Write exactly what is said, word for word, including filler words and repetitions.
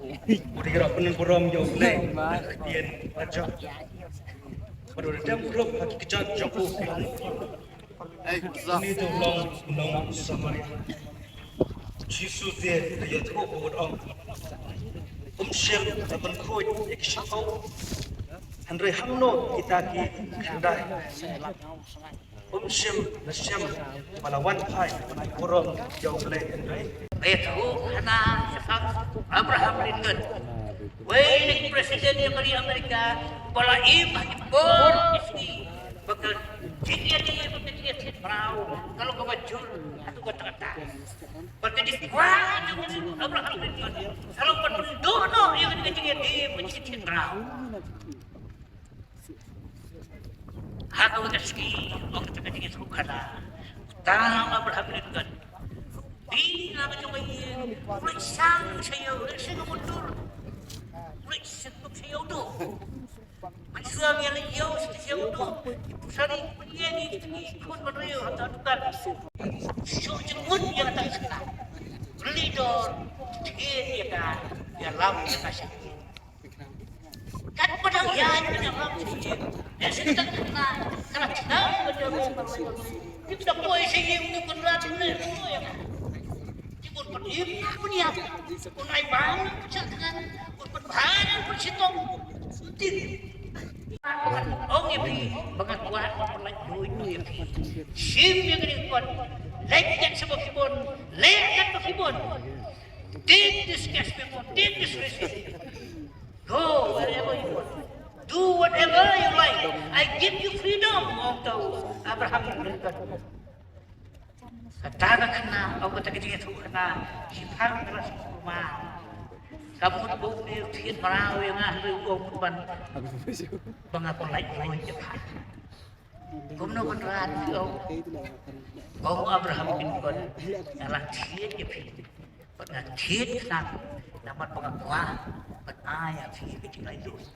U dei ïa u pynlong burom ïa U Blei ha ka ktien ka jong. Bad u dei dem burom ha ki kjat jong u. Ei, une u long u nong Samaria. Jisu te u ïathuh bad u ong, um shym la pynkhuid ïa ki shiphew. Hynrei hangno kita ki khyndai? Um shym la shem ba la wan phai burom ïa U Blei hynrei. Ba ïathuh hana ïa ka Abraham Lincoln, wei na ki president jong ka ri Amerika, ba la im ha ki por ki sngi ba ka jingïadei bad ka jingïathied mraw ka long kaba jur haduh katta katta. Bad ka jingkwah jong u Abraham Lincoln ka long ban pynduh noh ïa ka jingïadei bad ka jingïathied mraw. Ha kawei ka sngi, ong kata ka jingïathuhkhana, uta u Abraham Lincoln, u dih na ka jong ka ïing, u leit shang sha ïew, u leit shang ka mutdur, u leit shang sha ïew duh. Ban shu ïa leit ïew sha ïew duh, ki pynshari, ki pynïeng, ki khun bynriew ha ka dukan. Shu jingmut ïa kata ka khynnah. Pynleit dor, thied ïa ka, ïalam ïa ka sha ïing. Katba dang ïaid ban ïalam sha ïing, ïa sha kata ka khynnah ka la kynmaw ban ïalam sha ïing. Te ka da poi sha ïing u Kynrad u leh ruh ïa ka. Te bun pynim, bun ïap, bun ai bam, bun shah thngan, bun pynbha, bun shitom. Te ong ïa phi ba nga kwah ban pynlait luid ïa phi. Shim ïa kane ka kot, leit kat shaba phi bun, leit kat ba phi bun. Take this cash payment, take this receipt. Go wherever you want. Do whatever you like. I give you freedom, ong uta u Abraham Lincoln. Kata ka khynnah, ong kata ka jingïathuhkhana, shiphang ka la sngewsih ma. Ka mut ba une u thied mraw ïa nga, hynrei u ong ban, ba nga pynlait luid ïa pha. Kumno Kynrad phi ong? Ong u Abraham Lincoln, nga la thied ïa phi. Bad nga thied khnang namar ba nga kwah ban ai ïa phi ka jinglaitluid.